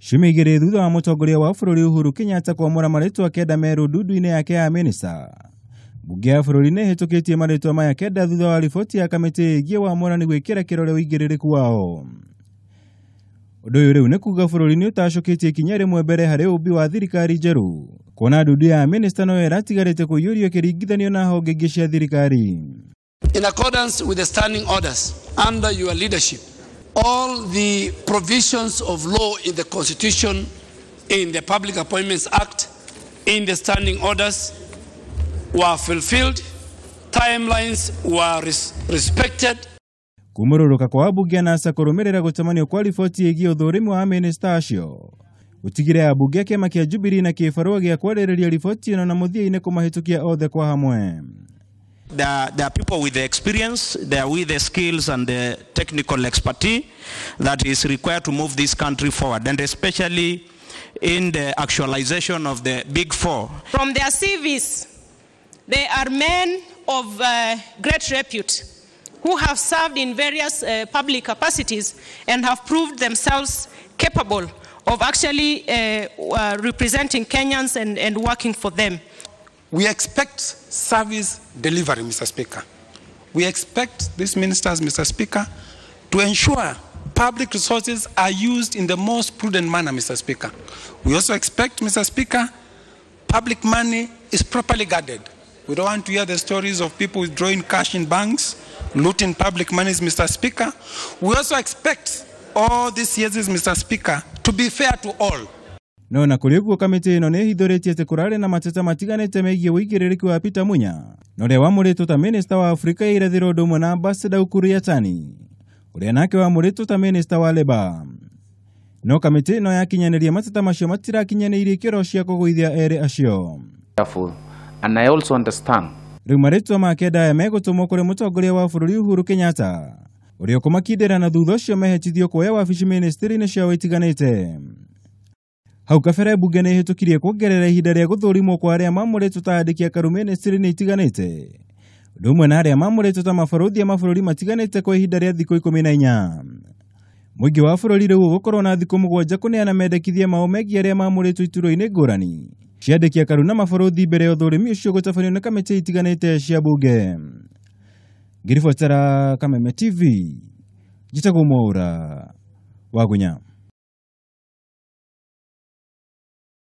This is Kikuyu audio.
Ciumia igĩrĩ thutha wa mũtongoria wa bũrũri Uhuru Kenyatta kwamũra marĩtwa kenda merũ ndundu-inĩ yake ya minista. Mbunge ya bũrũri nĩ ĩhĩtũkĩtie marĩtwa maya kenda thutha wa riboti ya kamĩtĩ ĩgiĩ wamũrani gwĩkĩra kĩrore ũigĩrĩrĩku wao. Ũndũ ũyũ rĩu nĩ kuga bũrũri nĩ ũtacũkĩtie ikinya rĩmwe mbere harĩ ũmbi wa thirikari njerũ, kuona ndundu ya minista noyo ĩratigarĩte kũiyũrio ĩkĩringithanio na honge ingĩ cia thirikari. In accordance with the standing orders under your leadership, all the provisions of law in the Constitution, in the Public Appointments Act, in the standing orders were fulfilled, timelines were respected. Kumũrũrũka kwa ambunge na NASA kũrũmĩrĩra gũcemanio kwa riboti ĩgiĩ ũthũrimi wa minista acio gũtigire ambunge a kĩama kĩa Jubilee na kĩbarũa gĩa kwarĩrĩria riboti ĩno na mũthia-inĩ kũmahĩtũkia othe kwa hamwe. There are people with the experience, they are with the skills and the technical expertise that is required to move this country forward, and especially in the actualization of the Big Four. From their CVs, they are men of great repute who have served in various public capacities and have proved themselves capable of actually representing Kenyans and working for them. We expect service delivery, Mr. Speaker. We expect these ministers, Mr. Speaker, to ensure public resources are used in the most prudent manner, Mr. Speaker. We also expect, Mr. Speaker, public money is properly guarded. We don't want to hear the stories of people withdrawing cash in banks, looting public monies, Mr. Speaker. We also expect all these years, Mr. Speaker, to be fair to all. No na kũrĩ ũguo kamĩtĩ ĩno nĩ ĩhithũrĩtie atĩ kũrarĩ na mateta matiganĩte megiĩ ũigĩrĩrĩki wa Peter Munya na ũrĩa wamũrĩtwo ta minista wa Afrika ya irathĩro ũndũ ũmwe na ambassador Ukur Yatani ũrĩa nake wamũrĩtwo ta minista wa Labour. No kamĩtĩ ĩno yakinyanĩria mateta macio matirakinyanĩirie ikĩro cia kũgũithia erĩ acio. And I also understand. Rĩu marĩtwa ma kenda aya megũtũmwo kũrĩ mũtongoria wa bũrũri Uhuru Kenyatta ũrĩa ũkũmakindĩra na thutha ũcio mehetithio kuoya wabici ministry-inĩ ciao itiganĩte. Hau kabere mbunge nĩ ĩhĩtũkirie kuongerera ihinda rĩa gũthũrimwo kwa arĩa mamũrĩtwo ta andĩki a karu ministry-inĩ itiganĩte ũndũ ũmwe na arĩa mamũrĩtwo ta mabarũthi a mabũrũri matiganĩte kwa ihinda rĩa thikũ 14. Mũingĩ wa bũrũri rĩu ũgũkorwo na thikũ 7 kũneana mendekithia mao megiĩ arĩa mamũrĩtwo iturwa-inĩ ngũrani cia andĩki a karu na mabarũthi mbere ya ũthũrimi ũcio gũtabanio nĩ kamĩtĩ itiganĩte cia mbunge. Ngĩribotera Kameme TV, njĩtagwo Mwaura Wagunya.